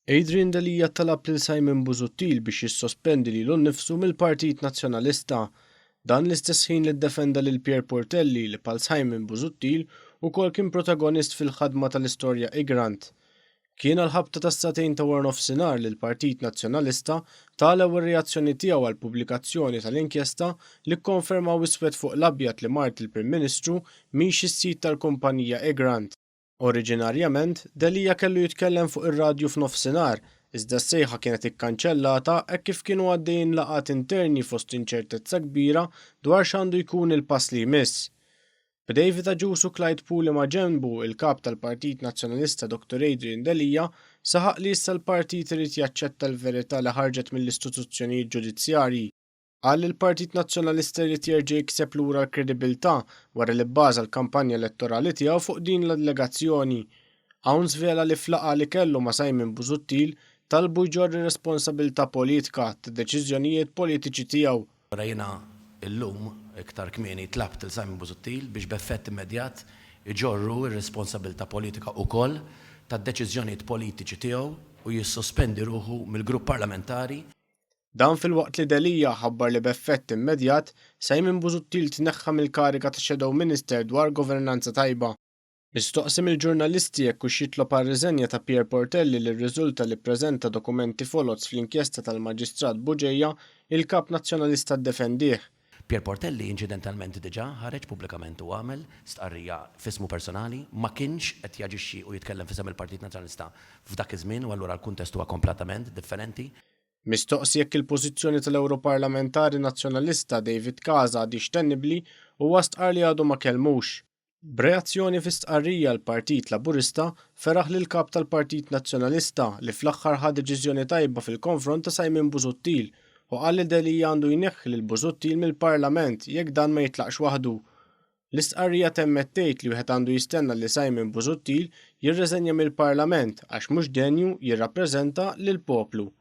Adrian Delia talab lil Simon Busuttil biex jissospendi lilu nnifsu mill-Partit Nazzjonalista. Dan l-istess ħin li ddefenda lil Pierre Portelli li bħal Simon Busuttil ukoll kien protagonist fil-ħadma tal-istorja Egrant. Kien għall-ħabta tas-sagħtejn ta' waranofsinhar li l-Partit Nazzjonalista ta l-ewwel reazzjoni tiegħu għall-pubblikazzjoni tal-inkjesta li kkonfermaw iswed fuq l-abjad li mart il-Prim Ministru mhix is-sid tal-kumpanija Egrant. Oriġinarjament, Delia kellu jitkellem fuq ir-radju f'nofsinhar, iżda s-sejħa kienet ikkanċellata hekk kif kienu għaddejjin laqgħat interni fost inċertezza kbira dwar x'għandu jkun il-pass li jmiss. B'David Agius u Clyde Puli maġenbu, il-Kap tal-Partit Nazzjonalista Dottor Adrian Delia saħaq li issa l-partit irid jaċċetta l-verità li ħarġet mill-istituzzjonijiet ġudizzjarji. Qal li l-Partit Nazzjonalista jrid jerġa' jikseb lura l-kredibilità wara li bbaża l-kampanja elettorali tiegħu fuq din l-allegazzjoni. Hawn żvela li f'laqgħa li kellu ma' Simon Busuttil talbu jġorr ir-responsabilità politika tad-deċiżjonijiet politiċi tiegħu. Wara jiena illum iktar kmieni tlabt lil Simon Busuttil biex b'effett immedjat iġorr hu r-responsabilità politika ukoll tad-deċiżjonijiet politiċi tiegħu u jissospendi ruħu mill-grupp parlamentari. Dan filwaqt li Delia ħabbar li b'effett immedjat, Simon Busuttil tneħħa mill-kariga ta' Shadow Minister dwar Governanza Tajba. Mistoqsi mill-ġurnalisti jekk hux jitlob għar-riżenja ta' Pierre Portelli li rriżulta li ppreżenta dokumenti foloz fl-inkjesta tal-Maġistrat Bugeja, il-Kap Nazzjonalista ddefendih. Pierre Portelli inċidentalment diġà ħareġ pubblikament u għamel stqarrija f'ismu personali, ma kienx qed jaġixxi u jitkellem f'isem il-Partit Nazzjonalista f'dak iż-żmien u allura l-kuntest huwa kompletament differenti. Mistoqsi jekk il-pożizzjoni tal-Ewroparlamentari Nazzjonalista David Casa għadhiex tenibbli, huwa stqarr li għadu ma kellmux. B'reazzjoni fi stqarrija l-Partit Laburista feraħ lill-Kap tal-Partit Nazzjonalista li fl-aħħar ħa deċiżjoni tajba fil-konfront ta' Simon Busuttil u qal li Delia għandu jneħħi lil Busuttil mill-Parlament jekk dan ma jitlaqx waħdu. L-istqarrija temmet tgħid li wieħed għandu jistenna li Simon Busuttil jirreżenja mill-Parlament għax mhux denju jirrappreżenta lill-poplu.